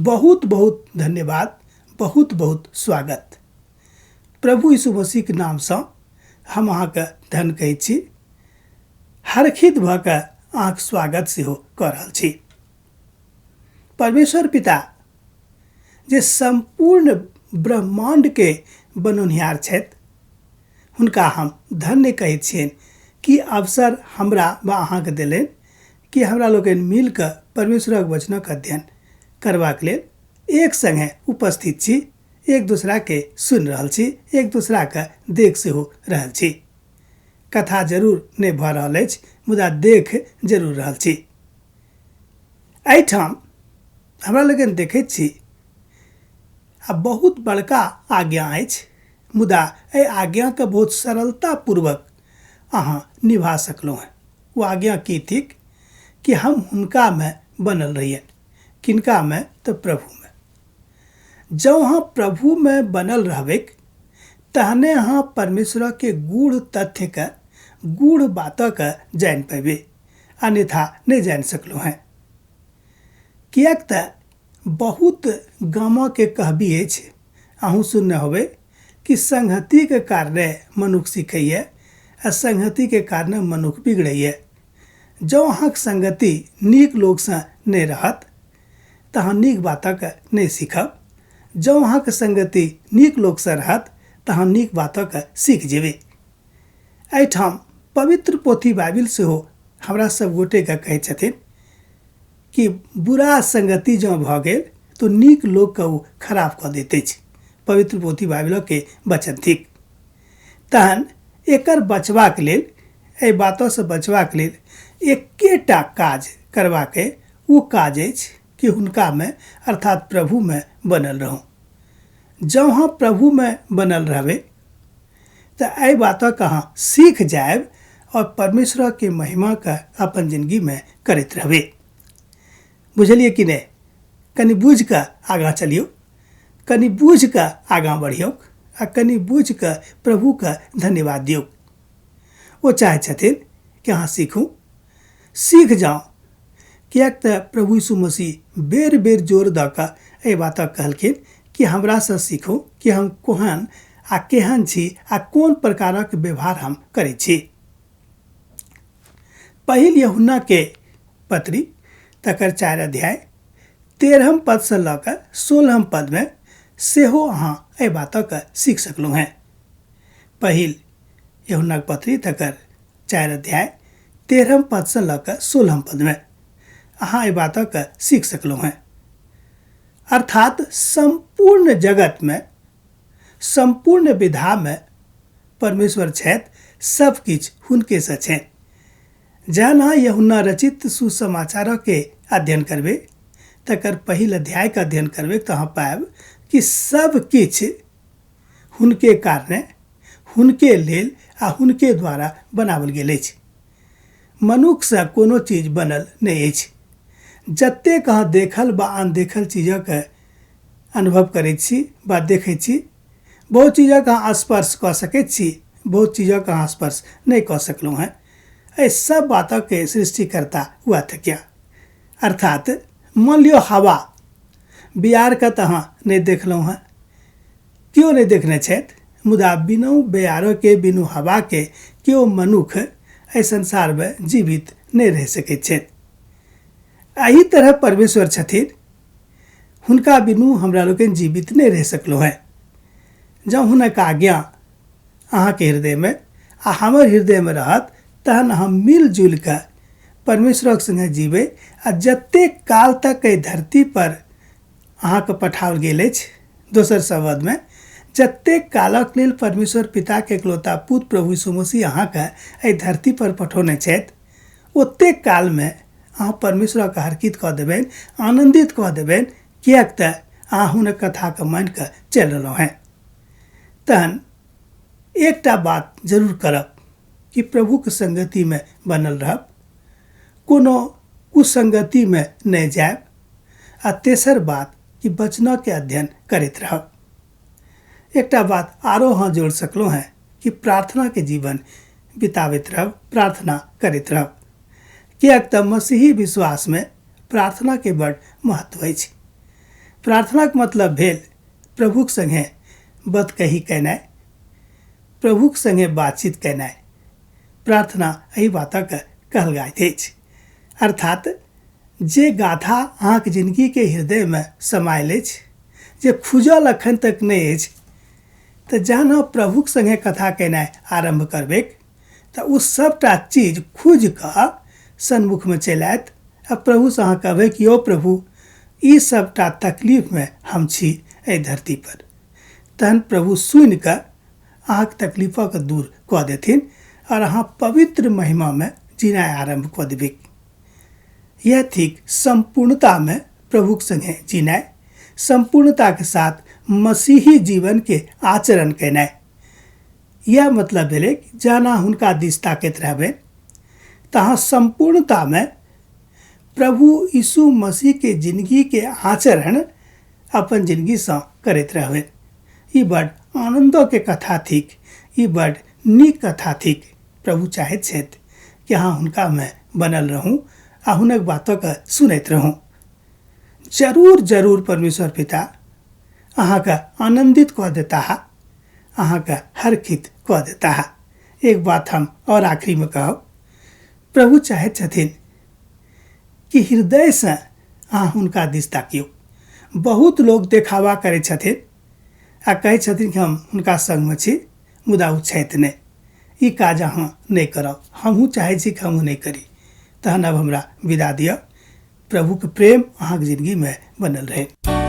बहुत बहुत धन्यवाद, बहुत बहुत स्वागत। प्रभु यीशु मसीहके नामसँ हम अहाँके धन कहै छी, हर्षित भऽ कऽ अहाँके स्वागत सेहो कऽ रहल छी। परमेश्वर पिता जे सम्पूर्ण ब्रह्माण्डके बनौनिहार छथि, हुनका हम धन्य कहै छियनि कि अवसर हमरा वा अहाँके देलनि कि हमरा लोकनि मिल कऽ परमेश्वरक वचनक अध्ययन करबाक लेल एक सङ्गे उपस्थित छी, एक दोसराके सुनि रहल छी, एक दोसराके देख सेहो रहल छी। कथा जरूर नहि भऽ रहल अछि, मुदा देख जरूर रहल छी। एहिठाम हमरा लोकनि देखैत छी आ बहुत बड़का आज्ञा अछि, मुदा एहि आज्ञाके बहुत सरलतापूर्वक अहाँ निभा सकलहुँ हेँ। ओ आज्ञा की थिक? कि हम हुनकामे बनल रहियनि। किनकामे? तऽ प्रभुमे। जँ अहाँ प्रभुमे बनल रहबैक तहने अहाँ परमेश्वरके गूढ़ तथ्यके, गूढ़ बातके जानि पेबै, अन्यथा नहि जानि सकलहुँ हेँ। किएक तऽ बहुत गामके कहबी अछि, अहूँ सुनने होबै, कि संगतिके कारणे मनुख सीखैए आ संगतिके कारणे मनुख बिगड़ैए। जँ अहाँके संगति नीक लोकसँ नहि रहत तऽ अहाँ नीक बातक नहि सीखब। जँ अहाँके संगति नीक लोकसँ रहत तऽ अहाँ नीक बातक सीख जेबै। एहिठाम पवित्र पोथी बाइबिल सेहो हमरा सब गोटेके कहै छथिन कि बुरा संगति जँ भऽ गेल तऽ नीक लोकके ओ खराब कऽ दैत अछि। पवित्र पोथी बाइबिलके वचन थिक। तहन एकर बचबाक लेल, एहि बातसँ बचबाक लेल एकेटा काज करबाक अइ, ओ काज अछि कि हुनकामे अर्थात प्रभुमे बनल रहू। जँ अहाँ प्रभुमे बनल रहबै तऽ एहि बातक अहाँ सीख जायब आओर परमेश्वरके महिमाके अपन जिनगीमे करैत रहबै। बुझलियै कि नहि? कनि बुझि कऽ आगाँ चलियौ, कनि बुझि कऽ आगाँ बढ़ियौ आ कनि बुझि कऽ प्रभुके धन्यवाद दियौ। ओ चाहै छथिन कि अहाँ सीखू, सीख जाउ, किएक तऽ प्रभु यीशु मसीह बेर बेर जोर दऽ कऽ एहि बातक कहलखिन कि हमरासँ सीखू कि हम कोहन आ केहन छी आ कोन प्रकारक व्यवहार हम करै छी। पहिल यूहन्नाके पत्री तकर 4 अध्याय 13 पदसँ लऽ कऽ 16 पदमे सेहो अहाँ एहि बातक सीख सकलहुँ हेँ। पहिल यूहन्नाक पत्री तकर 4 अध्याय 13 पदसँ लऽ कऽ 16 पदमे अहाँ एहि बातक सीख सकलहुँ हेँ। अर्थात सम्पूर्ण जगतमे, सम्पूर्ण विधामे परमेश्वर छथि, सब किछु हुनकेसँ छनि। जहन अहाँ यूहन्ना रचित सुसमाचारके अध्ययन करबै, तकर पहिल अध्यायके अध्ययन करबै, तऽ अहाँ पायब कि सब किछु हुनके कारणे, हुनके लेल आ हुनके द्वारा बनाओल गेल अछि। मनुखसँ कोनो चीज बनल नहि अछि। जतेक अहाँ देखल वा अनदेखल चीजक अनुभव करैत छी वा देखैत छी, बहुत चीजक अहाँ स्पर्श कऽ सकैत छी, बहुत चीजक अहाँ स्पर्श नहि कऽ सकलहुँ हेँ। एहि सब बातक सृष्टिकर्ता वएह थिकिया। अर्थात मान लियौ हवा, बियारके तऽ अहाँ नहि देखलहुँ हेँ, केओ नहि देखने छथि, मुदा बिनु बियारके, बिनु हवाके केओ मनुख एहि संसारमे जीवित नहि रहि सकैत छथि। एहि तरह परमेश्वर छथिन, हुनका बिनु हमरा लोकनि जीवित नहि रहि सकलहुँ हेँ। जँ हुनक आज्ञा अहाँके हृदयमे आ हमर हृदयमे रहत तहन हम मिलजुलि कऽ परमेश्वरक सङ्गे जीबै आ जतेक काल तक एहि धरती पर अहाँके पठाओल गेल अछि, दोसर शब्दमे जतेक कालक लेल परमेश्वर पिताके एकलौता पुत्र प्रभु यीशु मसीह अहाँके एहि धरती पर पठौने छथि, ओतेक कालमे अहाँ परमेश्वरके हरकित कऽ देबनि, आनन्दित कऽ देबनि, किएक तऽ अहाँ हुनक कथाके मानि कऽ चलि रहलहुँ हेँ। तहन एकटा बात जरूर करब कि प्रभुके संगतिमे बनल रहब, कोनो कुसंगतिमे नहि जायब, आ तेसर बात कि वचनके अध्ययन करैत रहब। एकटा बात आरो अहाँ जोड़ि सकलहुँ हेँ कि प्रार्थनाके जीवन बिताबैत रहब, प्रार्थना करैत रहब, किएक तऽ मसीही विश्वासमे प्रार्थनाके बड़ महत्व अछि। प्रार्थनाक मतलब भेल प्रभुक सङ्गे बतकही केनाइ, प्रभुक सङ्गे बातचीत केनाइ। प्रार्थना एहि बातक कहल जाइत अछि। अर्थात जे गाथा अहाँके जिनगीके हृदयमे समायल अछि, जे खुजल अखन तक नहि अछि, तऽ जहन अहाँ प्रभुक सङ्गे कथा केनाइ आरम्भ करबै तऽ ओ सभटा चीज खुजि कऽ सन्मुखमे चलि आयत आ प्रभुसँ अहाँ कहबै कि यौ प्रभु, ई सभटा तकलीफमे हम छी एहि धरतीपर। तहन प्रभु सुनि कऽ अहाँके तकलीफक दूर कऽ देथिन आओर अहाँ पवित्र महिमामे जीनाइ आरम्भ कऽ देबै। यह थिक सम्पूर्णतामे प्रभुक सङ्गे जीनाइ, सम्पूर्णताके साथ मसीही जीवनके आचरण केनाइ। यह मतलब भेलै कि जहन अहाँ हुनका दिस ताकैत रहबै तऽ अहाँ सम्पूर्णतामे प्रभु यीशु मसीहके जिनगीके आचरण अपन जिनगीसँ करैत रहबै। ई बड आनन्दके कथा थिक, ई बड नीक कथा थिक। प्रभु चाहैत छथि कि अहाँ हुनकामे बनल रहूँ आ हुनक बातके सुनैत रहूँ। जरूर जरूर परमेश्वर पिता अहाँके आनन्दित कऽ देताह, अहाँके हर्षित कऽ देताह। एक बात हम आओर आखिरीमे कहब, प्रभु चाहैत छथिन कि हृदयसँ अहाँ हुनका दिस ताकियौ। बहुत लोक देखावा करै छथिन आ कहै छथिन कि हम हुनका सङ्गमे छी, मुदा ओ छथि नहि। ई काज अहाँ नहि करब, हमहूँ चाहै छी कि हमहूँ नहि करी। तहन आब हमरा विदा दिअ। प्रभुके प्रेम अहाँके जिनगीमे बनल रहै।